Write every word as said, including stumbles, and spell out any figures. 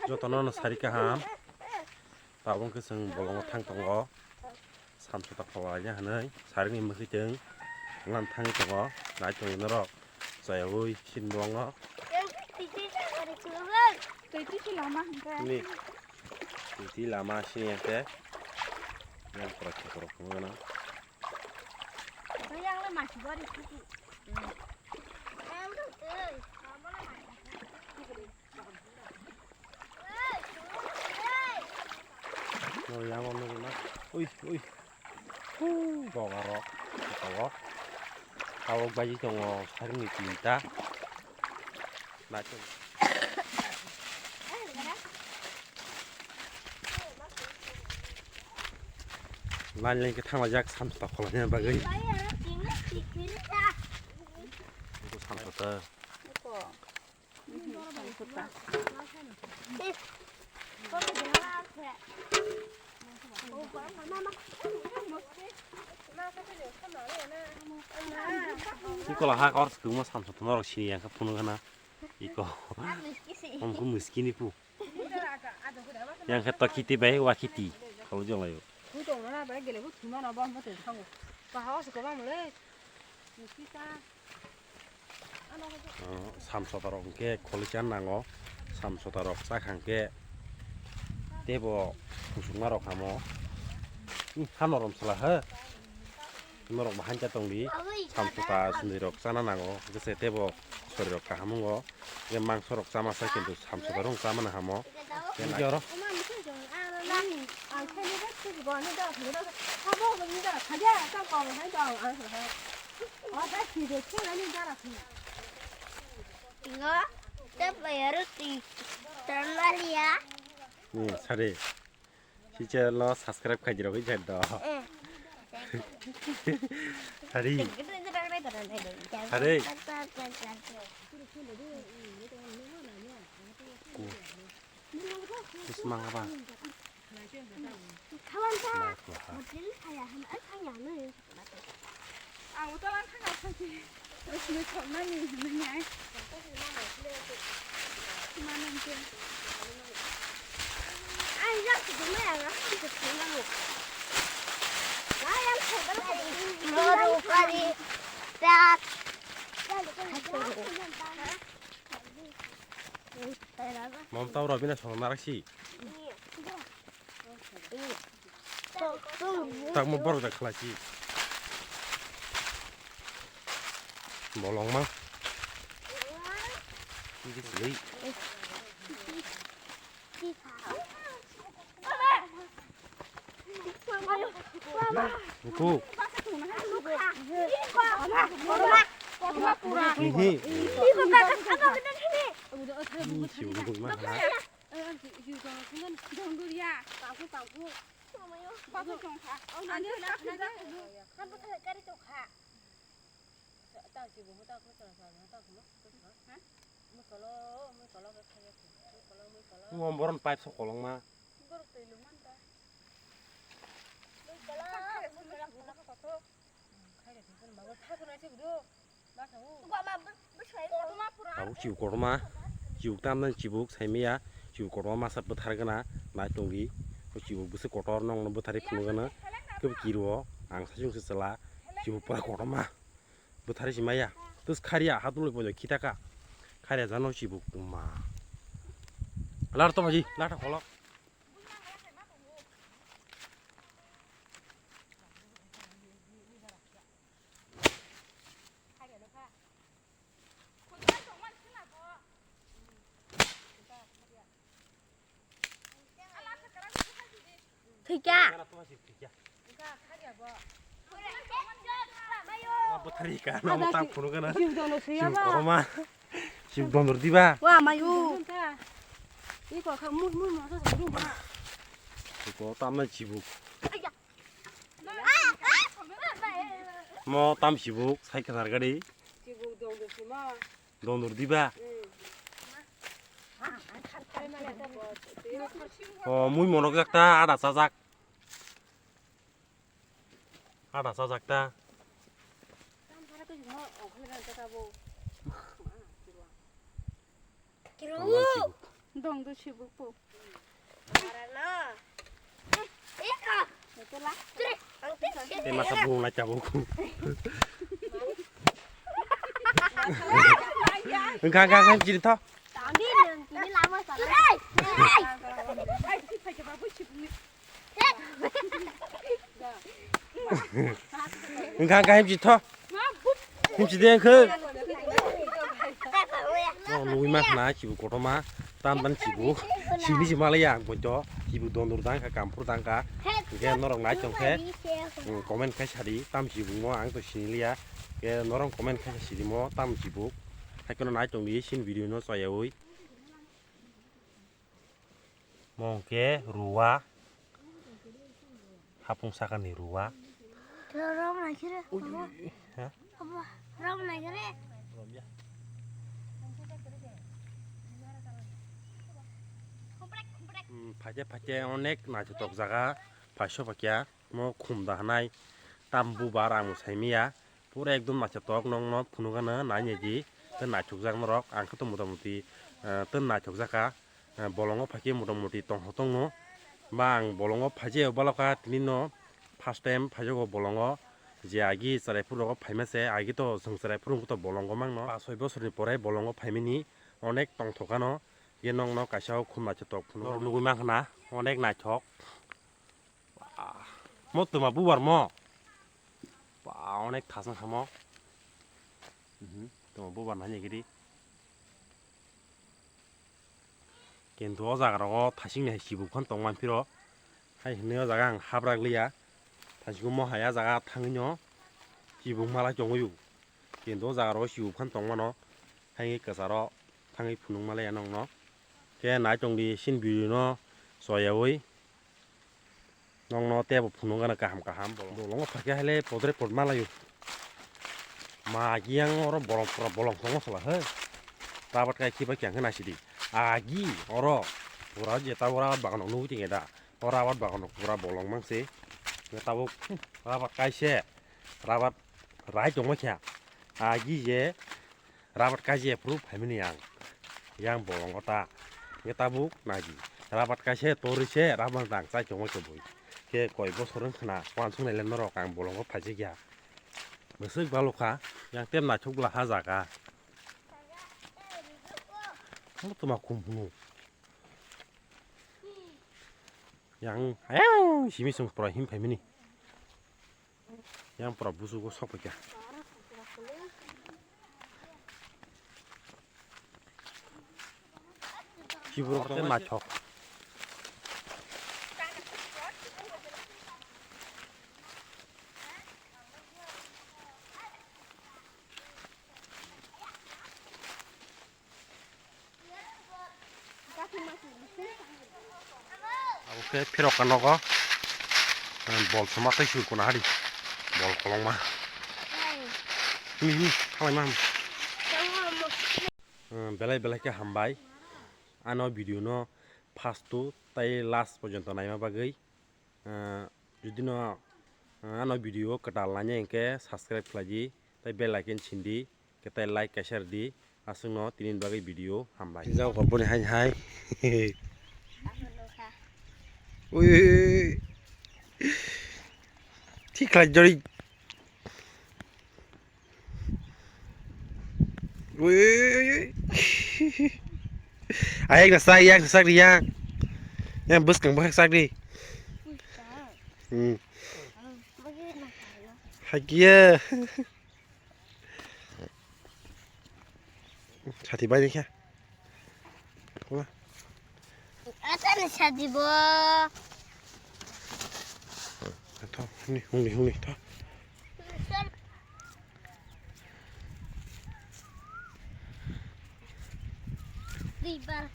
Jotono no sari kaham. Tabuk khe chwng bolongo thang tongo. Samsota kholai ya hwnwi sarini mwkhwtwng lan thangwi tongo. Nai tongo norok chayaui sin bolongo. Twi twi lama hwnkhe. Ni. Twi twi lama sini hwnkhe. Yang pura kheporo khumana. Yang le masi bari twi twi. Ui, ui. Huu, boga rok. Tabok. Tabok bai tongo, sarini tinta. Naitong. Line line khe thanglaijak, samsota kholaina bagwi. Samsota. Ikola ha kor swkangma samsota norok sini yang khe phunuk gana. Iko. Omkhe mwski ni pu. Yang khe to khiti bai wa khiti. Kholo jong laio. Oh, samsota rok hwnkhe kholi cha nango. Samsota rok cha kha hwnkhe teibo kusukma rok hamo. Hmm, ha norom sala he. Norok bo hanja tongdi. Samsota swnwi rok chana nango. Hwnkhe se teibo sori rok kaham wngo. Hwnkhe mangso rok chama sa kintu samsota rok chama na hamo. Hwnkhe oro. Ingo, tei player'o twi tanmaliya. Ni, sari. Si channel no subscribe khai di rogwi jai do. Eh. Sari. Sari. Bismang apa? Kawan ta, hotel saya han ai thang ya ne. Ang utolang thang ai thang ki. Usni thok nani hinai. Manang ke. Ai ya ki dum ya na ki dum na. Moru kari. Pyak. Mom tau Robina song narak si. Tak mo borok da khlai si. Bolong ma. Ini sih. Buku. Ini. Ini si buku mana? Wng boron pipe sok kolokma. Tabuk chibuk kotorma, chibuk tamnani chibuk saimaya, chibuk kotorma masa bwthar gana nai tongdi. O chibuk bwswk kotor nokno bwtharwi phunuk gana. Kebo kiro ang saichung se chwla chibuk pura kotorma. Bwthari si maya. Tus kharia hadulwi bojo khitaka. Kharia jano chibuk ma. Lar to baji, lar to kholo. Thwikha. Bwthari ka, no, ada tam si phunu kana. Jiu dono si. Jiu ama. Koroma. Jiu dondor diba. Wa, mayu. Iko kha, mui, mui, mui, mui, mui. Iko tam na chibuk. Mo tam chibuk, sai ka sargari. Chibuk dondor si ma. Dondor diba. Hmm. O, mui monok jak ta, ada chajak. Ada chajak ta. Kiru. Tongmani chibuk. Dong do sibuk po. Tei masa bung lai tabuk. Wngkha, wngkha, wngkha, jiri tho. Wngkha, wngkha, himchi tho. Himchi de wngkha. Nugui ma khna chibu kotorma. Tam tam chibu. Sini si malaya ang poito. Chibu dondur dang kha, kampur dang kha. Hingke norok nai tong khe, hmm, comment khai sadi. Tam chibu mo ang to sini liya. Ke norok comment khai sidi mo tam chibu. Hai kono nai tong di sin video no chayaui. Mo hwnkhe ruwa, hapung sakani ruwa. Rom naikhe re. Ui, ui, ui. Ha? Abo, rom naikhe re. Hmm, phaikhe, phaikhe onek naithotok jaga, phaiso phaikya, mo khum da hanai, tam bubar ang bo saimanya. Pura ekdom naithotok, nokno phunukgano nai naidi, tei naithokjak norok, ang khe to motamuti, eh, tei naithokjak kha, eh, bolongo phaikhe motamuti tongthok tongno, ba ang bolongo phaijak balokha tini no first time phaijago bolongo, je agi chwrai phuru rogo phaima se, agi to chwng chwrai phuru to bolongo mangno, pash soi bosorni pore bolongo phaimani onek tongthok ano, je nokno kaisa o khum naithotok phunukgano nugui mankha na, onek naithok. Ba, mo twma bubar mo. Ba, onek thasang samo. Mhm, twma bubar nai gidi. Kintu o jaga rogo thasing ni hai sibuk phan tong man phiro. Hai hwnwi o jaga ang habrak liya. Thasing mo hai a jaga thangwi no sibuk malai tongwi o. Kintu o jaga rogo sibuk phan tong mano. Hai kwcharo thangwi phunuk malaya nokno. Khe nai tong di sin video no choyaui. Nokno tebo phunuk gana kaham kaham bolong. Bolongo phaikhe haile podre pod malayo. Ma agi yang oro bolong pura bolong tongo sala he. Rabat kai khiba kyang khe naisidi. Agi oro pura je tabo rabat bagan nugwi tingeda. O rabat bagan pura bolong mangse. Tabuk rabat kaise. Rabat rai tongma khe. Agi je rabat kaji ephuru phaimani ang. Yang bolongo ta. Nge tabuk nagi. Rabat kaise tori se rabat dang chai tongma khe bui. Khe koi bosor wng khna wansuk nai le norok ang bolongo phaijak ya. Bwswk balokha. Yang tem naithok bwla ha jaga. Mo tuma khum hunu. Yang ayang simi sung pura him phaimani. Yang pura busugo sok paikha. Kiborok tei naithok. Abo khe phirok ka nogo. Bol soma tei sui kuna hari. Bol kolokma. Hini, hini, halai ma. Belai belai khe hambai. Ano video no first to tei last porjonto naima bagwi. Ah, jodi no, ah, ano video kwtal nai hwnkhe subscribe khlai di, tei bell icon sin di, khe tei like kaisa rw di, aswk no tini ni bagwi video hambai. Jao kha boni hai hai. Ui, ui, ui. Thik khlai jori. Ui, ui, ui, ui. Ayang na sak, yang sak di yang. Yang bwskang bwkhak sak di. Hmm. Hakia. Sati bai di kha. Wah. Asa ni sadi bo. Tho, huni, huni, huni, tho. Di bar.